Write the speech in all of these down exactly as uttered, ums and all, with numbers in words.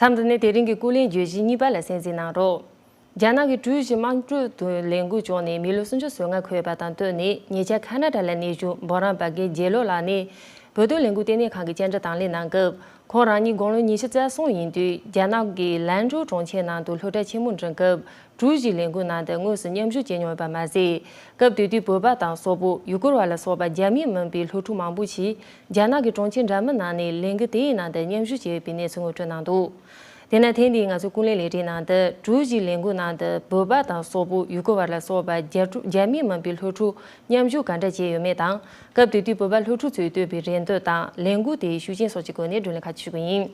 མཚམས་འདི་ནས་དེ་རིང་གི་སྐུ་ལས་བརྗོད་གཞི་གཉིས་པ་ལ་གསན་གཟིགས་གནང་རོགས། རྒྱ་ནག་གི་ཀྲུའུ་ཞི་དམངས་ཁྲོད་དུ་ལས་འགུལ་བྱུང་ནས་མི་ལོ་སུམ་ཅུ་སོ་ལྔ་འཁོད་པ་དང་བསྟུན་ནས་ཉེ་ཆར་ཁ་ན་ཌ་ལ་གནས་བཞུགས་འབུམ་རམས་པ་དགེ་རྒྱལ་ལོ་ལགས་ནས་བོད་དོན་ལས་འགུལ་ལྟེ་གནས་ཁང་གི་བཅར་འདྲི་དང་ལེན་གནང་སྐབས། ཁོང་རང་ཉིད་དགུང་ལོ་ཉི་ཤུ་རྩ་གསུམ་ཡིན་དུས་རྒྱ་ནག་གི་ལན་ཀྲོའུ་གྲོང་ཁྱེར་ནང་དུ་སློབ་གྲྭ་ཆེན་མོ་འགྲིམ་སྐབས་ཀྲུའུ་ཞིའི་ལས་འགུལ་ནང་དུ་དངོས་སུ་མཉམ་ཞུགས་བྱས་མྱོང་ཡོད་པ་མ་ཟད། སྐབས་དེ་དུས་བོད་པ་དང་སོག་པོ། ཡུ་གུར་བ་ལ་སོགས་པ་རྒྱ་མི་མིན་པའི་སློབ་ཕྲུག་མང་པོ་ཞིག་རྒྱ་ནག་གི་གྲོང་ཁྱེར་འདྲ་མིན་ནང་ནས་ལས་འགུལ་དེའི་ནང་དུ་མཉམ་ཞུགས་བྱས་ཡོད་པའི་གནས་ཚུལ་ངོ་སྤྲོད་གནང་འདུག་དེ་ན་ཐེངས་འདིའི་ང་ཚོའི་ཀུན་གླེང་ལས་རིམ་ནང་དུ་ཀྲུའུ་ཞིའི་ལས་འགུལ་ནང་དུ་བོད་པ་དང་སོག་པོ། ཡུ་གུར་བ་ལ་སོགས་པ་རྒྱ་ཀྲུ་རྒྱ་མི་མིན་པའི་སློབ་ཕྲུག་མཉམ་ཞུགས་ག་འདྲ་བྱས་ཡོད་མེད་དང་། སྐབས་དེ་དུས་བོད་པ་སློབ་ཕྲུག་ཚོས་བཏོན་པའི་རེ་འདུན་དང་ལས་འགུལ་དེའི་ཤུགས་རྐྱེན་སོགས་ཀྱི་སྐོར་ནས་བགྲོ་གླེང་ཁག་ཅིག་ཞུ་གི་ཡིན།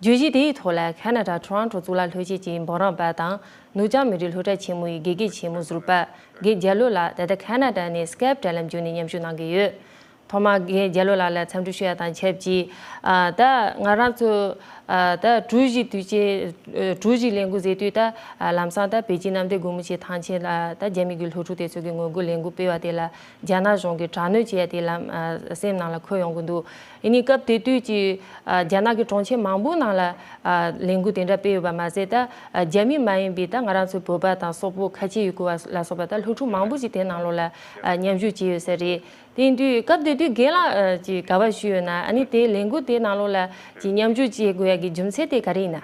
བརྗོད་གཞི་དེའི་ཐོག་ལ་ཁ་ན་ཌ་ཊོ་རོན་ཊོ་གཙུག་ལག་སློབ་ཆེན་གྱི་འབུམ་རམས་པ་དང་ནུབ་བྱང་མི་རིགས་སློབ་གྲྭ་ཆེན་མོའི་དགེ་རྒན་ཆེན་མོ་ཟུར་པ་དགེ་རྒྱལ་ལོ་ལགས་ད་ལྟ་ཁ་ན་ཌ་ནས་སི་ཀེབ་དྲ་ལམ་བརྒྱུད་ནས་མཉམ་ཞུགས་གནང་གི་ཡོད། ཐོག་མར་དགེ་རྒྱལ་ལོ་ལགས་ལ་འཚམས་འདྲི་ཞུ་ཡ་དང་ཆབས་ཅིག་ཨ། ད་ང་རང་ཚོ་ཨ། ད་ཀྲུའུ་ཞི་དུས་ཆེན་ཨ། ཀྲུའུ་ཞི་ལས་འགུལ་ཟེར་དུས་ད་ཨ། ལམ་སང་ད་པེ་ཅིན་གནམ་བདེ་སྒོ་མོ་ཆེ་ཐང་ཆེན་ལ་ད་རྒྱ་མི་གི་སློབ་ཕྲུག་དེ་ཚོ་གི་ངོ་རྒོལ་ལས་འགུལ་སྤེལ་བ་དེ་ལ་རྒྱ་ནག་གཞུང་གིས་དྲག་གནོན་བྱས་ཡ་དེ་ལ་ཨ། སེམས་ནང་ལ་འཁོར་ཡོང་གི་འདུག་ཡིན་ནའི་སྐབས་དེ་དུས་ཀྱི་ཨ། རྒྱ་ནག་གི་གྲོང་ཁྱེར་མང་པོའི་ནང་ལ་ཨ། ལས་འགུལ་དེ་འདྲ་སྤེལ་ཡོད་པ་མ་ཟད། ད་ཨ། རྒྱ་མི་མ་ཡིན་པའི་ད་ང་རང་ཚོའི་བོད་པ་དང་སོག་པོ། ཁ་ཆེ། ཡུ་གུར་བ་ལ་སོགས་པ་ད་སློབ་ཕྲུག་མང་པོ་ཞིག་དེ་ནང་ལོགས་ལ་ཨ། མཉམ་ཞུགས་བྱས་ཡོད་ས་རེད། དེ་ཡིན་དུས་སྐབས་དེ་དུས་རྒན་ལགས་ཨ། ཀྱིས་ག་པར་ཞུས་ཡོད་ན། ཨ་ནི་དེ་ལས་འགུལ་དེ་ནང་ལོགས་ལ་ཀྱི་མཉམ་ཞུགས་བྱེད་དགོས་ཡ་གི་རྒྱུ་མཚན་དེ་ག་རེ་ཡིན་ན།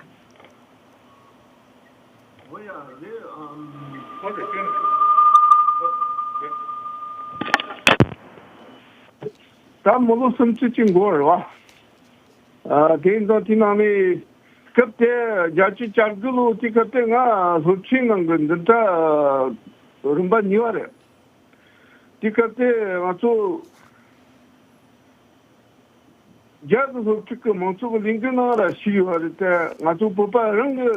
ད་མི་ལོ་སུམ་ཅུ་ཅིག་འགོར་རེད་བ། ཨ། དེ་ཡིན་ཙང་དེ་ནང་ནས་སྐབས་དེ་བརྒྱད་ཅུ་གྱ་དགུ་ལོ་དེ་སྐབས་དེ་ང་སློབ་ཆེན་ནང་གི་འཛིན་གྲྭ་རིམ་པ་གཉིས་པ་རེད། དེ་སྐབས་དེ་ང་ཚོ་རྒྱ་གི་སློབ་ཕྲུག་གི་མང་ཚོགས་ཀྱི་ལས་འགུལ་ནང་ལ་ཞུགས་ཡོད་རེད་དེ། ང་ཚོ་བོད་པ་རང་གི་ཨ།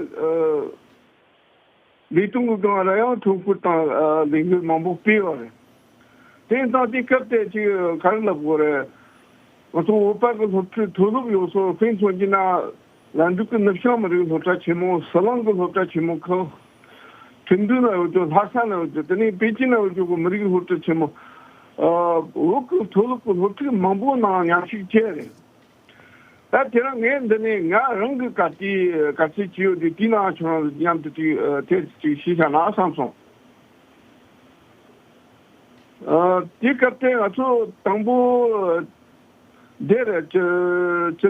ལས་དོན་གྱི་སྒང་ལ་ཡང་ཐུགས་ཁུར་དང་ཨ། ལས་འགུལ་མང་པོ་སྤེལ་བ་རེད། དེ་ཡིན་ཙང་དེ་སྐབས་དེ་ཅིག་ག་རེ་ལབ་དགོས་རེད། ང་ཚོ་བོད་པ་གི་སློབ་ཕྲུག་མཐོ་སློབ་ཡོད་སོ་ཕན་ཚུན་གྱི་ནང་། ལན་ཀྲོའུ་གི་ནུབ་བྱང་མི་རིགས་སློབ་གྲྭ་ཆེན་མོ། ཟི་ལིང་གི་སློབ་གྲྭ་ཆེན་མོ་ཁག་ཁྲིན་ཏུའུ་ན་ཡོད་རྒྱུ། ལྷ་ས་ན་ཡོད་རྒྱུ། དེ་ནས་པེ་ཅིན་ན་ཡོད་རྒྱུ་གི་མི་རིགས་སློབ་གྲྭ་ཆེན་མོ། ཨ། བོད་ཀྱི་མཐོ་སློབ་ཀྱི་སློབ་ཕྲུག་མང་པོ་ནང་མཉམ་ཞུགས་བྱས་རེད། ད་དེ་རིང་ངས་འདི་ནས་ང་རང་གི་ག་དེ་ག་ཚོད་ཅི་ཡོད་དེ་དེའི་ནང་ཁྱོད་རང་མཉམ་དུ་ཅིག་ཨ། དེ་ཅིག་ཤེས་བྱ་ན་བསམ་སོང་། ཨ། དེ་སྐབས་དེ་ང་ཚོ་དང་པོ་དེ་རེད། ཅི་ཅི་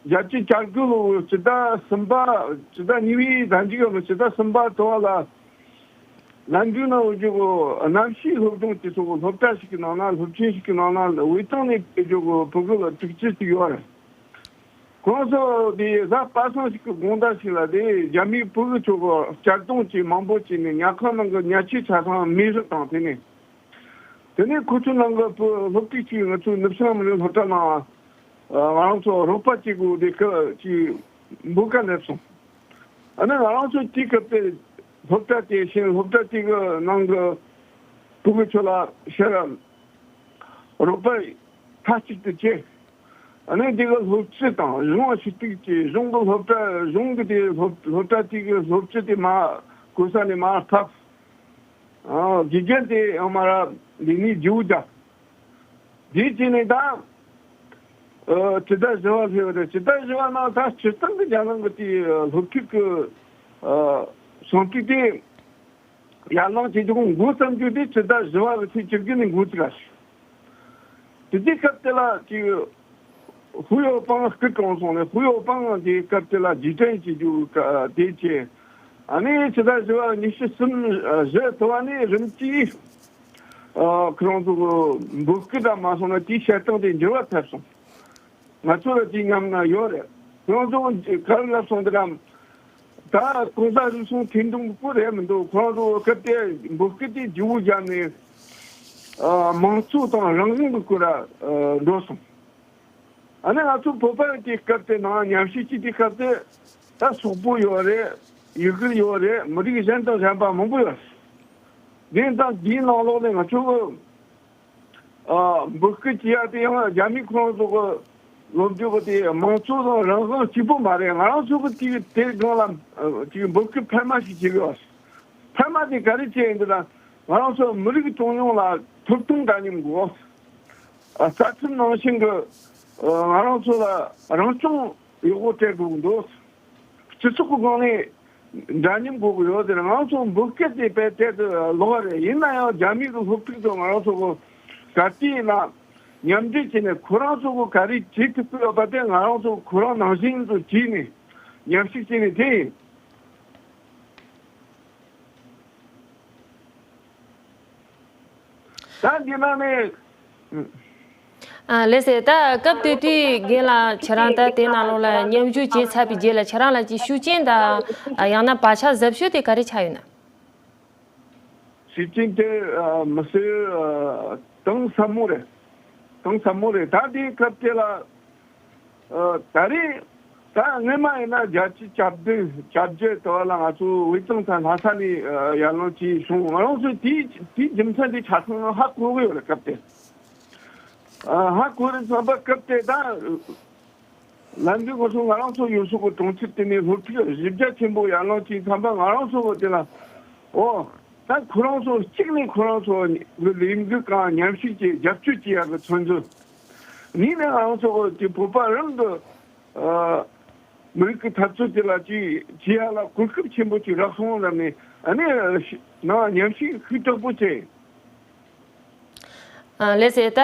བརྒྱད་ཅུ་གྱ་དགུ་ལོ་སྤྱི་ཟླ་གསུམ་པ། སྤྱི་ཟླ་གཉིས་པའི་ཟླ་མཇུག་གམ་སྤྱི་ཟླ་གསུམ་པ་དོ་བ་ལ། ལན་ཀྲོའུ་ན་ཡོད་རྒྱུ་གི་གནམ་གཤིས་སློབ་སྦྱོང་དེ་ཚོ་གི་སློབ་གྲྭ་ཞིག་གི་ནང་ན། སློབ་ཆེན་ཞིག་གི་ནང་ན་དབུས་གཙང་ནས་ཕེབས་རྒྱུ་གི་ཕྲུ་གུ་ལ་དྲུག་ཅུ་ཞིག་ཡོད་རེད། ཁོང་ཚོ་དེ་གཟའ་པ་སངས་ཞིག་གི་དགོང་དག་ཞིག་ལ་དེ་རྒྱ་མིའི་ཕྲུ་གུ་ཚོ་གི་གཅར་རྡུང་བྱས་མང་པོ་བྱས་ནས་ཉལ་ཁང་ནང་གི་ཉལ་ཆས་ཆ་ཚང་མེ་རུ་བཏང་། དེ་ནས་དེ་ནས་ཁོ་ཚོའི་ནང་གི་བུ་སློབ་ཕྲུག་ཅིག་ང་ཚོའི་ནུབ་བྱང་མི་རིགས་སློབ་གྲྭ་ནང་ང་རང་ཚོ་རོགས་པ་གཅིག་གི་དེ་ཁ་ཅིག་འབོད་སྐུལ་སླེབས་སོང་། ཨ་ནི་ང་རང་ཚོ་དེའི་སྐབས་དེ་སློབ་གྲྭ་དེ་བཞིན་སློབ་གྲྭ་དེ་གི་ནང་གི་ཕྲུ་གུ་ཚོ་ལ་ཕྱིར་རོགས་པ་མཐའ་གཅིག་ཏུ་བྱས། ཨ་ནི་དེ་གི་སློབ་སྤྱི་དང་གཞུང་ལ་ཞུ་གཏུག་བྱས། གཞུང་གི་སློབ་གྲྭ། གཞུང་གི་དེ་སློབ་སློབ་གྲྭ་དེ་གི་སློབ་སྤྱི་དེ་མར་གོ་ས་ནས་མར་ཕབ། ཨ། དགེ་རྒན་དེ་ཡང་མར་ལས་གནས་བརྗེ་པོ་བརྒྱབ། དེ་བྱས་ནས་ད་ཨ། སྤྱི་ཟླ་བཞི་བ་སླེབས་པ་རེད། སྤྱི་ཟླ་བཞི་བ་ནང་ད་སྤྱིར་བཏང་གི་རྒྱ་ནང་གི་དེ་སློབ་ཕྲུག་གི་ཨ། སྦྱོང་ཚུལ་དེ་ཡར་ལངས་བྱེད་རྒྱུ་འགོ་བརྩམས་རྒྱུ་དེ་སྤྱི་ཟླ་བཞི་བ་གི་ཚེས་བཅུ་དགུ་ནས་འགོ་བཙུགས་པ་རེད། དེ་དུས་སྐབས་དེ་ལ་ཅིག་ཧུའུ་ཡའོ་པང་སྐུ་གྲོངས་སོང་ནས། ཧུའུ་ཡའོ་པང་དེ་སྐབས་དེ་ལ་རྗེས་དྲན་བྱེད་རྒྱུ་དེ་བྱས། ཨ་ནི་སྤྱི་ཟླ་བཞི་བ་ཉི་ཤུ་གསུམ་བཞི་དེ་བ་ནས་རིམ་གྱིས་ཨ། ཁོ་རང་ཚོ་གི་འབོད་སྐུལ་འདྲ་མ་སོང་ན་དེའི་བྱེད་སྟངས་དེ་འགྱུར་བ་ཐེབས་སོང་། ང་ཚོ་ལ་དེའི་ཉམས་སྣང་ཡོད་རེད། ཁོ་རང་ཚོ་ག་རེ་ལབ་སོང་དེ་ར། ད་གོང་ས་རུ་སོང་ཐེངས་དང་པོ་རེད་མི་འདུག་ཁོ་རང་ཚོ་སྐབས་དེ་འབོད་སྐུལ་དེ་ལྗིད་པོ་བརྒྱབ་ནས་ཨ། མང་གཙོ་དང་རང་དབང་གི་སྐོར་ལ་ཨ། འགྲོ་སོང་། ཨ་ནི་ང་ཚོ་བོད་པ་དེ་སྐབས་དེ་ནང་མཉམ་ཞུགས་བྱས་དུས་སྐབས་དེ་ད་སོག་པོ་ཡོད་རེད། ཡུ་གུར་ཡོད་རེད། མི་རིགས་གཞན་དང་གཞན་པ་མང་པོ་ཡོད་རེད། དེ་ཡིན་ཙང་དེའི་ནང་ལོགས་ནས་ང་ཚོ་གི་ཨ། འབོད་སྐུལ་བྱེད་ཡ་དེ་ཡང་རྒྱ་མི་ཁོ་རང་ཚོ་གི་ལོ་རྒྱུས་གི་དེ་མང་གཙོ་དང་རང་དབང་གཅིག་པོ་མ་རེད། ང་རང་ཚོ་གི་དེ་དེ་སྒང་ལ་ཨ། ཅིག་འབོད་སྐུལ་འཕར་མ་ཞིག་བྱེད་དགོས། འཕར་མ་དེ་ག་རེ་བྱས་ཡིན་འདི་ལ། ང་རང་ཚོ་མི་རིགས་གྲངས་ཉུང་ལ་ཐོབ་ཐང་འདྲ་མཉམ་དགོས། ཨ། རྩ་ཁྲིམས་ནང་བཞིན་གྱི་ཨ། ང་རང་ཚོ་ལ་རང་སྐྱོང་ཡག་པོ་སྤྲད་དགོས་ཀྱི་འདུག་སྤྱི་ཚོགས་ཀྱི་སྒང་ནས་འདྲ་མཉམ་དགོས་ཀྱི་ཡོད་ཟེར། ང་ཚོ་འབོད་སྐད་དེ་དཔེ་དེ་དུ་ལོག་རེད། ཡིན་ན་ཡང་རྒྱ་མི་གི་སློབ་ཕྲུག་ཚོ་ང་རང་ཚོ་གི་ག་དུས་ཡིན་ན་མཉམ་འབྲེལ་བྱས་ནས་ཁོ་རང་ཚོ་གི་ག་རེ་བྱེད་ཐུབ་ཀྱི་ཡོད་པ་དེ་ང་རང་ཚོ་ཁོ་རང་ནང་བཞིན་དུ་བྱས་ནས་མཉམ་ཞུགས་བྱས་ནས་དེ་ཡིན། ད་འདི་ནང་ནས། ཨ་ལགས་སེ། ད་སྐབས་དེ་དུས་རྒན་ལགས་ཁྱེད་རང་ད་དེ་ནང་ལོགས་ལ་མཉམ་ཞུགས་བྱས་ཚར་བའི་རྗེས་ལ་ཁྱེད་རང་ལ་ཅིག་ཤུགས་རྐྱེན་དང་། ཨ་ཡང་ན་བག་ཆགས་གཟབ་ཤོས་དེ་ག་རེ་ཆགས་ཡོད་ན། ཤུགས་རྐྱེན་དེ་ཨ་མི་སེར་ཨ་གཏིང་ཟབ་མོ་རེད། གཏིང་ཟབ་མོ་རེད། ད་དེའི་སྐབས་དེ་ལ། ཨ་ད་རེས་ད་སྔོན་མ་ཡིན་ན་རྒྱལ་སྤྱིའི་བཅའ་སྡོད་བཅའ་བརྒྱད་དེ་བ་ལ་ང་ཚོ་ཝེ་ཙང་ཚང་ལྷ་ས་ནས་ཨ་ཡར་ལངས་བྱས་བྱུང་། ང་རང་ཚོས་དེའི་དེའི་རྒྱུ་མཚན་དེ་ཆ་ཚང་ཧ་གོ་གི་ཡོད་རེད། སྐབས་དེ་ཨ་ཧ་གོ་རེད་བསམ་པ་སྐབས་དེ་ད་ལམ་འདི་ང་ཚོ་ང་རང་ཚོ་ཡུལ་ཤུལ་གྱི་གྲོང་ཁྱེར་དེ་ནས་སློབ་ཕྲུག་བཞི་བརྒྱ་ཆེན་པོ་ཡར་ལངས་བྱས་བསམ་པ་ང་རང་ཚོ་གི་དེ་ལ་ཨོ་ད་ཁོ་རང་ཚོ་གཅིག་ནས་ཁོ་རང་ཚོ་གི་ལས་འགུལ་གང་མཉམ་ཞུགས་བྱས་རྒྱབ་སྐྱོར་བྱེད་ཡག་གི་ཚོད་འཛིན། གཉིས་ནས་ང་རང་ཚོ་གི་བོད་པ་རང་གི་ཨ་མི་རིགས་ཀྱི་འཐབ་རྩོད་དེ་ལ་ཅིག་བྱེད་ཡ་ལ་གོ་སྐབས་ཆེན་པོ་ཅིག་རག་སོང་ལབ་ནས་ཨ་ནི་ནང་ཉམས་ཞིབ་ཤུགས་དྲག་པོ་བྱས། ཨ་ལགས་སེ། ད་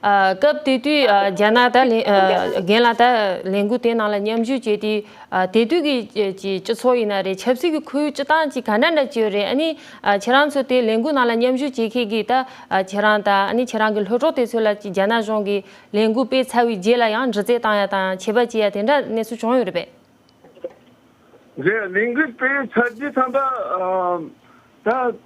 ཨ་སྐབས་དེ་དུས་ཨ་རྒྱ་ནག་ད་ལས་ཨ་རྒན་ལགས་ད་ལས་འགུལ་དེ་ནང་ལ་མཉམ་ཞུགས་བྱས་ཏེ། ཨ་དེ་དུས་ཀྱི་ཀྱི་སྤྱི་ཚོགས་ཡིན་ན་རེད། ཆབ་སྲིད་ཀྱི་ཁོར་ཡུག་སྤྱི་བཏང་ཅིག་ག་འདྲ་འདྲ་ཅིག་ཡོད་རེད། ཨ་ནི་ཨ་ཁྱེད་རང་ཚོ་དེ་ལས་འགུལ་ནང་ལ་མཉམ་ཞུགས་བྱེད་མཁན་གྱི་ད་ཨ་ཁྱེད་རང་དང་ཨ་ནི་ཁྱེད་རང་གི་སློབ་གྲོགས་དེ་ཚོ་ལ་ཅིག་རྒྱ་ནག་གཞུང་གི་ལས་འགུལ་སྤེལ་ཚར་བའི་རྗེས་ལ་ཡང་འདྲི་རྩད་བཏང་ཡ་དང་ཆད་པ་བཅད་ཡ་དེ་འདྲ་གནས་ཚུལ་བྱུང་ཡོད་རེད་པས། རེད། ལས་འགུལ་སྤེལ་ཚར་རྗེས་ཙམ་པ་ཨ་ད་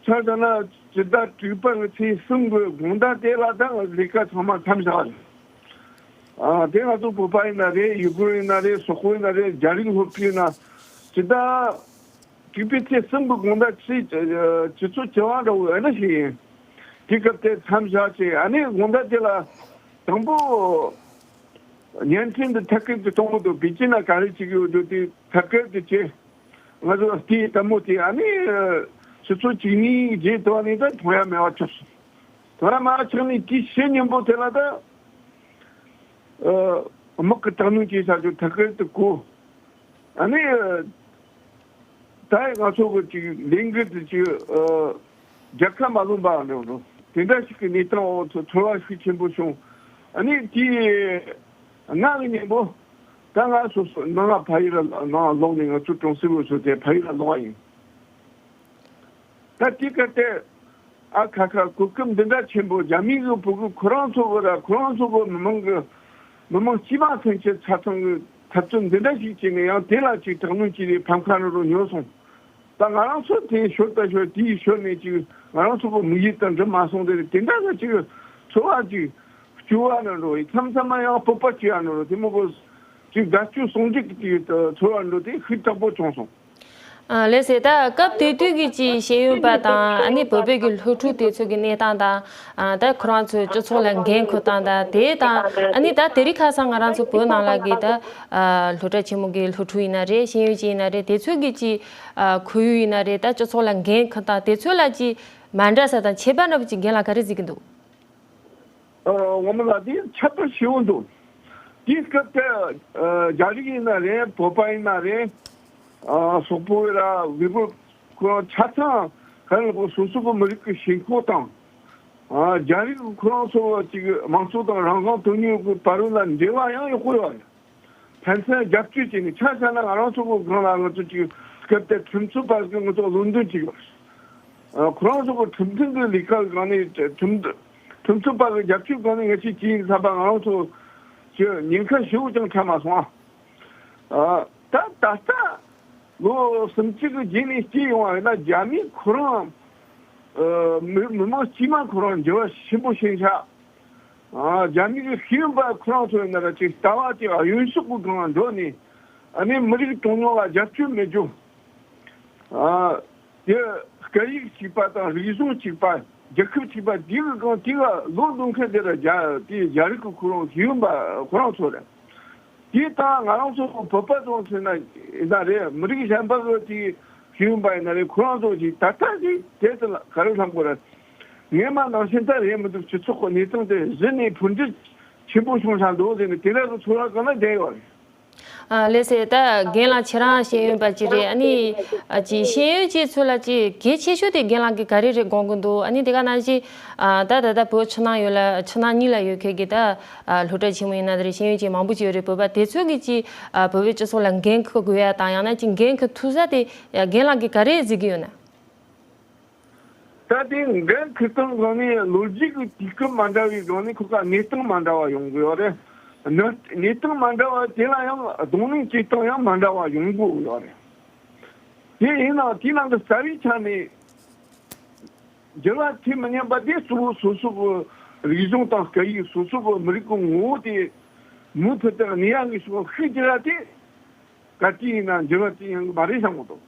ཆ་བཞག་ན་སྤྱི་ཟླ་དྲུག་པ་གི་ཚེས་གསུམ་གྱི་དགོང་དག་དེ་ལ་ད་ལས་ཀ་ཚང་མ་མཚམས་བཞག་རེད། ཨ་དེ་ང་ཚོ་བོད་པ་ཡིན་ན་རེད། ཡུ་གུར་ཡིན་ན་རེད། སོག་པོ་ཡིན་ན་རེད། རྒྱ་རིགས་སློབ་ཕྲུག་ཡིན་ན་སྤྱི་ཟླ་དྲུག་པའི་ཚེས་གསུམ་གྱི་དགོང་དག་ཚེས་ཨ་སྤྱི་ཚོགས་བྱ་བ་འདྲ་བོ་ཨེ་འདྲ་ཞིག་ཡིན། དེ་སྐབས་དེ་མཚམས་བཞག་བྱས་ཨ་ནི་དགོང་དག་དེ་ལ་དང་པོ་བརྙན་འཕྲིན་དུ་ཐད་ཀར་དུ་གཏོང་གི་འདུག་པེ་ཅིན་ན་ག་རེ་བྱེད་ཀྱི་ཡོད་འདུག་དེ་ཐད་ཀར་དུ་བྱས། ང་ཚོ་དེའི་དང་པོ་དེ་ཨ་ནི་ཆུ་ཚོད་བཅུ་གཉིས་རྗེས་དེ་བ་ནས་ད་མཐོང་ཡ་མེད་པ་ཆགས་སོང་། མཐོང་ཡ་མེད་པ་ཆགས་ནས་དེའི་ཕྱི་ཉིན་པོ་དེ་ལ་ད་དམག་གི་དྲག་གནོན་བྱས་ས་ཆོ་ཐད་ཀར་དུ་གོ། ཨ་ནི། ད་ང་ཚོ་གི་ཅིག་ལས་འགུལ་དེ་ཅིག་ཨ་རྒྱལ་ཁ་མ་ལོན་པ་འདྲ་བོ་དེ་འདྲ་ཞིག་གི་གནས་སྟངས་འོག་ཚོ་ཚོར་བ་ཤུགས་ཆེན་པོ་བྱུང་། ཨ་ནི་དེའི་ང་གི་ཉིན་པོ་ད་ང་སོ་སོ་ནང་ལ་ཕ་ཡུལ་ལ་ནང་ལ་ལོག་ནས་ང་ཚོ་གྲོང་གསེབ་འོག་ཚོ་དེ་ཕ་ཡུལ་ལ་ལོག་པ་ཡིན། ད་དེ་ག་དེ་ཨ་ཁ་ཁ་གོ་སྐབས་འདི་འདྲ་ཆེན་པོ་རྒྱ་མི་གི་བོད་གི་ཁོ་རང་ཚོ་གི་ར་ཁོ་རང་ཚོ་གི་མི་མང་གི་མི་མང་སྤྱི་མང་ཚན་ཆེ་ཆ་ཚང་གི་འཐབ་རྩོད་འདི་འདྲ་ཞིག་བྱས་ནས་ཡང་དེ་ལ་ཅིག་དྲག་གནོན་བྱས་ནས་ཕམ་ཁ་རུ་རུ་ཉོ་སོང་། ད་ང་རང་ཚོ་དེ་ཤོར་ད་ཤོར་དེའི་ཤོར་ནས་ཅིག་ང་རང་ཚོ་གི་མི་ཡུལ་དང་འགྲིག་མ་སོང་། དེ་དེ་འདྲ་གི་ཅིག་ཚོར་བ་ཅིག་སྐྱོ་བ་ན་འགྲོ་མཚམས་མཚམས་མ་ཡང་སྤོབས་པ་སྐྱེ་བ་ན་འགྲོ་དེ་མོ་གི་ཅིག་དགའ་སྐྱོ་ཟུང་འབྲེལ་གྱི་ཅིག་ཚོར་བ་འགྲོ་དེ་ཤུགས་དྲག་པོ་བྱུང་སོང་། ཨ་ལགས་སེ། ད་སྐབས་དེ་དུས་ཀྱི་ཅིག་ཤེས་ཡོན་པ་དང་ཨ་ནི་བོད་པའི་གི་སློབ་ཕྲུག་དེ་ཚོ་གི་གནས་སྟངས་དང་། ཨ་ད་ཁོ་རང་ཚོའི་སྤྱི་ཚོགས་ལ་འགན་འཁུར་སྟངས་དང་དེ་དང་ཨ་ནི་ད་དེ་རིང་ཁ་སང་ང་རང་ཚོ་བོད་ནང་ལ་གི་ད་ཨ་སློབ་གྲྭ་ཆེན་མོ་གི་སློབ་ཕྲུག་ཡིན་ན་རེད། ཤེས་ཡོན་ཅན་ཡིན་ན་རེད། དེ་ཚོ་གི་ཅིག་ཨ་ཁོར་ཡུག་ཡིན་ན་རེད། ད་སྤྱི་ཚོགས་ལ་འགན་འཁུར་སྟངས་དེ་ཚོ་ལ་ཅིག་མ་འདྲ་ས་དང་ཁྱད་པར་འདྲ་པོ་ཅིག་རྒན་ལགས་ག་རེ་གཟིགས་ཀྱི་འདུག་ཨ་ངོ་མ་ལ་དེ་ཁྱད་པར་ཞེ་པོ་འདུག་དེའི་སྐབས་དེ་ཨ་རྒྱ་རིགས་ཡིན་ན་རེད། བོད་པ་ཡིན་ན་རེད། ཨ་སོག་པོ་ར་ཝི་གུར་ཁོ་རང་ཆ་ཚང་ག་རེ་ལབ་དགོས། སོ་སོ་གི་མི་རིགས་ཀྱི་ཞེན་ཁོག་དང་། ཨ་རྒྱ་རིགས་ཁོ་རང་ཚོ་ཅིག་དམངས་གཙོ་དང་རང་དབང་དོན་གཉེར་གྱི་བར་ལ་འབྲེལ་བ་ཡང་ཡག་པོ་ཡོད་རེད། ཕན་ཚུན་རྒྱབ་སྐྱོར་བྱས་ནས་ཆ་བཞག་ན་ང་རང་ཚོ་གི་སྒང་ལ་ང་ཚོ་ཅིག་སྐབས་དེར་ཁྲིམས་རྩོད་པ་ཟིག་ང་ཚོ་བློ་འདོན་བྱེད་དགོས། ཨ་ཁོ་རང་ཚོ་གི་ཁྲིམས་མཐུན་གྱི་ལས་ཀ་སྒང་ནས་ཁྲིམས་ཁྲིམས་རྩོད་པ་གི་རྒྱབ་སྐྱོར་སྒང་ནས་ངས་ཅིག་བྱས་ཡིན་བསམ་པ་ང་རང་ཚོ་ཅིག་ཉེན་ཁ་ཞེ་པོ་ཀྱང་འཕྲད་མ་སོང་ཨ། ཨ་ད་ད་ལྟ་ལོ་སུམ་ཅུ་གི་རྗེས་ནས་སྐྱེས་ཡོང་བ་ཡིན་ན་རྒྱ་མི་ཁོ་རང་ཨ་མི་མི་མང་སྤྱི་མང་ཁོ་རང་འགྱུར་བ་ཆེན་པོ་ཕྱིན་ཤག་ཨ་རྒྱ་མི་གི་ཤེས་ཡོན་པ་ཁོ་རང་ཚོ་ཡིན་ན་ར་ཅིག་ལྟ་བ་ཅིག་གཡོན་ཕྱོགས་ཀྱི་སྒང་ལ་འགྲོ་ནས་ཨ་ནི་མི་རིགས་གྲངས་ཉུང་ལ་རྒྱབ་སྐྱོར་མེད་རྒྱུ། ཨ་དེ་སྐད་ཡིག་གཅིག་པ་དང་རིག་གཞུང་གཅིག་པ་རྒྱལ་ཁབ་གཅིག་པ་དེ་གི་སྒང་དེ་ག་ལོག་འགྲོ་མཁན་དེ་ལ་རྒྱ་དེ་རྒྱ་རིགས་ཀྱི་ཁོ་རང་ཤེས་ཡོན་པ་ཁོ་རང་ཚོ་རེད། དེ་དང་ང་རང་ཚོ་བོད་པ་ཚོ་ཟེར་ན་ཡིན་ན་རེད། མི་རིགས་གཞན་པ་གི་དེ་ཤེས་ཡོན་པ་ཡིན་ན་རེད། ཁོ་རང་ཚོ་ཅིག་ད་ལྟ་ཅིག་དེ་ཚོ་ལ་ག་རེ་ལབ་དགོས་རེད། སྔོན་མ་ནང་བཞིན་ད་རེད་མི་འདུག་སྤྱི་ཚོགས་ཀྱི་གནས་སྟངས་དེ་གཞི་ནས་འཕོ་འགྱུར་ཆེན་པོ་བྱུང་ས་འདུག་ཟེར་ནས་དེ་འདྲ་གི་ཚོར་བ་གང་ན་བསྡད་ཡོད་རེད། ཨ་ལགས་སེ། ད་རྒན་ལགས་ཁྱེད་རང་ཤེས་ཡོན་པ་ཅིག་རེད། ཨ་ནི་ཨ་ཅིག་ཤེས་ཡོན་ཅིག་ཚོ་ལ་ཅིག་གལ་ཆེ་ཤོས་དེ་རྒན་ལགས་ཀྱིས་ག་རེ་རེད་དགོངས་ཀྱི་འདུག་ཨ་ནི་དེ་ག་ནང་བཞིན་ཨ་ད་ད་ལྟ་བོད་ཕྱི་ནང་ཡོད་ལ་ཕྱི་ནང་གཉིས་ལ་ཡོད་མཁན་གྱི་ད་ཨ་སློབ་གྲྭ་ཆེན་མོ་ཡིན་ན་དེ་རེད། ཤེས་ཡོན་ཅན་མང་པོ་ཅིག་ཡོད་རེད། བོད་པ་དེ་ཚོ་གིས་ཅིག་ཨ་བོད་པའི་སྤྱི་ཚོགས་ལ་འགན་འཁུར་དགོས་ཡ་དང་ཡང་ན་ཅིག་འགན་འཁུར་ཐུབ་ས་དེ་རྒན་ལགས་ཀྱིས་ག་རེ་གཟིགས་ཀྱི་ཡོད་ན། ད་དེ་འགན་འཁུར་སྟངས་སྒང་ནས་ལོ་རྒྱུས་ཀྱི་དུས་སྐབས་མ་འདྲ་བའི་སྒང་ནས་ཁོ་ཁ་གནས་སྟངས་མ་འདྲ་བ་ཡོང་གི་ཡོད་རེད། གནས་གནས་སྟངས་མ་འདྲ་བ་དེ་ལ་ཡང་གདོང་ལེན་བྱེད་སྟངས་ཡང་མ་འདྲ་བ་ཡོང་གི་ཡོད་རེད། དེ་ཡིན་ནའང་དེའི་ནང་གི་རྩ་བའི་ཆ་ནས་འགྱུར་བ་ཐེབས་མི་ཉན་པ་དེ་གཙོ་བོ་སོ་སོ་གི་རིག་གཞུང་དང་སྐད་ཡིག་སོ་སོ་གི་མི་རིགས་ཀྱི་ངོ་བོ་དེ་མུ་མཐུད་དུ་གནས་ཡག་གི་ཕྱོགས་ཤུགས་རྒྱག་ཡ་དེ་ག་དུས་ཡིན་ན་འགྱུར་བ་ཅི་ཡོང་གི་མ་རེད་བསམ་གི་འདུག་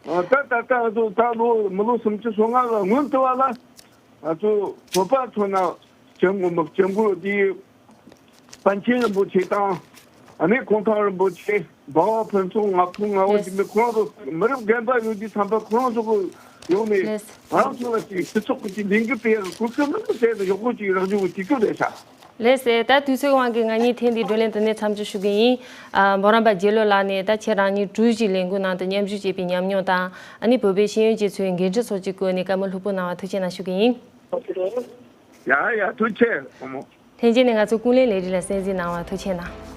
ཨ་ད་ད་ལྟ་ང་ཚོ་ད་ལོ་མི་ལོ་སུམ་ཅུ་སོ་ལྔ་ལ་སྔོན་དུ་བ་ལ་ང་ཚོ་བོད་པ་ཚོ་ན་སྐྱབས་མགོན་མི་སྐྱབས་མགོན་དེ་པཎ་ཆེན་རིན་པོ་ཆེ་དང་ཨ་ནི་གུང་ཐང་རིན་པོ་ཆེ། འབའ་བ་ཕུན་ཚོགས། ང་ཕོད་ང་བོ་ལགས། འཇིགས་མེད། ཁོ་རང་ཚོ་མི་རབས་རྒན་པ་ཡོད་དུས་ཙམ་པ་ཁོ་རང་ཚོ་གི་ཡོང་ནས་ལགས། ང་རང་ཚོ་ལ་ཅིག་སྤྱི་ཚོགས་ཀྱི་ཅིག་ལས་འགུལ་སྤེལ་ཡག་གི་གོ་སྐབས་མང་པོ་བཙལ་ནས་ཡག་པོ་ཅིག་རག་རྒྱུ་གི་དུས་སྐབས་རེད་ཤག་ལགས་སེ། ད་དུས་ཚོད་དབང་གིས་ང་གཉིས་ཐེངས་འདིའི་བགྲོ་གླེང་དེ་ནས་མཚམས་འཇོག་ཞུ་གི་ཡིན། ཨ་མོ་རམས་པ་རྒྱལ་ལོ་ལགས་ནས་ད་ཁྱེད་རང་གཉིས་གྲོས་གཞིའི་ལས་འགུལ་ནང་དུ་མཉམ་ཞུགས་བྱས་པའི་ཉམས་མྱོང་དང་ཨ་ནི་བོད་པའི་ཤེས་ཡོན་ཅན་ཚོའི་འགན་འཁྲི་སོགས་ཀྱི་སྐོར་ནས་བཀའ་མོལ་ལྷུག་པོ་གནང་བར་ཐུགས་རྗེ་གནང་ཞུ་གི་ཡིན། ཡ་ཡ་ཐུགས་རྗེ་ཆེ་བུ་མོ། ལྷན་རྒྱས་ནས་ང་ཚོ་ཀུན་གླེང་ལས་རིགས་ལ་གསན་གཟིགས་གནང་བར་ཐུགས་རྗེ་གནང་།